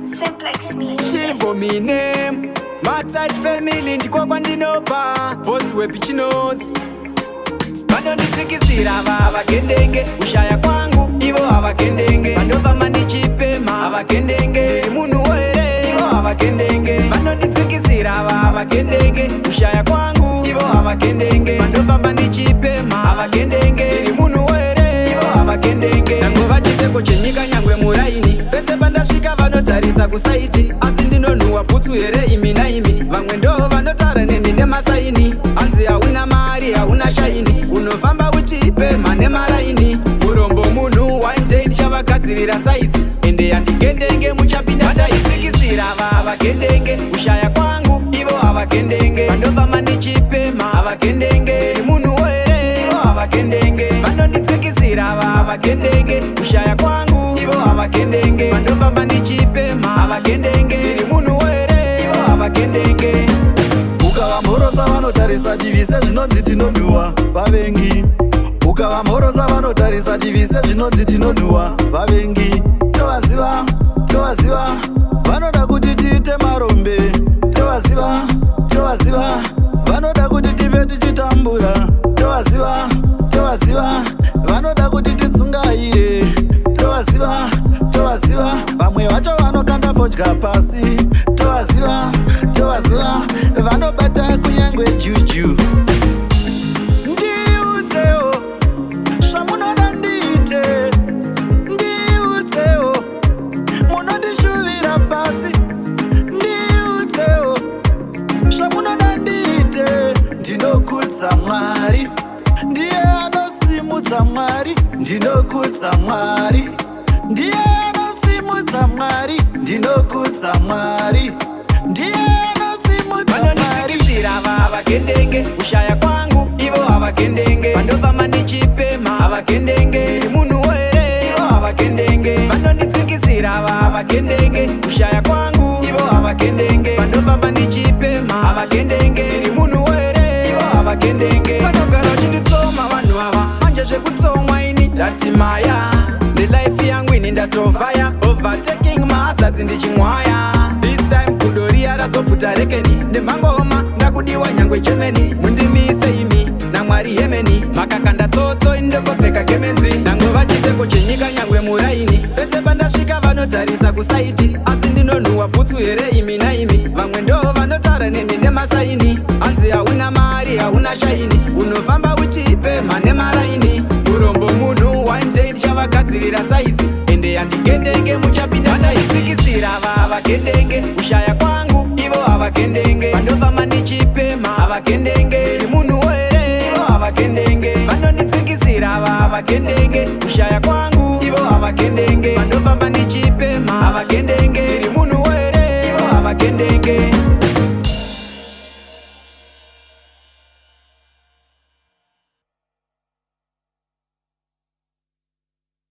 Simplex Music. Chivo mi name Smartside family, ndiko kwandinobva. Boss wepichinos vanonditsikisira vavagendenge, kushaya kwangu ivo havakendenge. Vandofamba ndichipema havakendenge, ndiri munhu here ivo havakendenge. Vanonditsikisira vavakendenge, kushaya kwangu ivo havakendenge. Vandofamba ndichipema havakendenge, ndiri munhu here ivo havakendenge. Ndangova chiseko chenyika nyangwe muraini, pese pandasvika vanotarisa kuside, asi ndinonhuhwa bhutsu here imi naimi? Vamwe ndo vanotaura neni nemasigns, hanzi hauna mari, hauna shine, unofamba uchipemha nemaraini. Murombo munhu, one day ndichavagadzirira size, ende handigendenge muchapinda. Vataitsikisira vavagendenge, kushaya kwangu ivo havakendenge. Vandofamba ndichipemha havakendenge, ndiri munhu here ivo havakendenge. Vanonditsikisira vavagendenge, kushaya kwangu ivo havakendenge. Vandofamba ndichipemha havakendenge, ndiri munhu here ivo havakendenge. Ukavamhorosa vanotarisa divi sezvinonzi tinodhuwa vavengi. Ukavamhorosa vanotarisa divi sezvinonzi tinodhuwa vavengi. Tovaziva, tovaziva, vanoda kuti tiite marombe. Tovaziva, tovaziva, vanoda kuti tive tichitambura. Tovaziva, tovaziva, vanoda kuti tidzungaire. Tovaziva, tovaziva, vamwe vacho vanokanda fodya pasi. Tovaziva, tovaziva, vanobata kunyangwe juju. Ndiudzewo zvamunoda ndiite, ndiudzewo munondishuvira pasi. Ndiudzewo zvamunoda ndiite. Ndinokudza Mwari, ndiye anosimudza. Mwari, ndinokudza Mwari, ndiye anosimudza. Mwari, ndinokudza Mwari, ndiye anosimudza. Mwari. Vanonditsikisira vavagendenge, kushaya kwangu ivo havakendenge. Vandofamba ndichipemha havakendenge, ndiri munhu here ivo havakendenge. Vanonditsikisira vavagendenge, kushaya kwangu ivo havakendenge. Vandofamba ndichipemha havakendenge, ndiri munhu here ivo havakendenge. Vanogara vachinditsoma vanhu ava, manje zvekutsomwa ini ndatimaya. Nelife yangu ini ndatovhaya, overtaking mahazards ndichimwaya. This time kudoriya razobvuta rekeni, nemangoma ndakudiwa nyangwe Germany. Mundimise imi naMwari yemeni, makakanda tsotso indongopfeka gemenzi. Ndangova chiseko chenyika nyangwe muraini, pese pandasvika vanotarisa kuside, asi ndinonhuhwa bhutsu here imi naimi? Vamwe ndo vanotaura neni nemasigns, hanzi hauna mari, hauna shine, unofamba uchipemha nemaraini. Murombo munhu, one day ndichavagadzirira size, ende handigendenge muchapinda. Vataitsikisira vavagendenge, kushaya kwangu ivo havakendenge. Vandofamba ndichipemha havakendenge, ndiri munhu here ivo havakendenge. Vanonditsikisira vavagendenge, kushaya kwangu ivo havakendenge. Vandofamba ndichipemha havakendenge.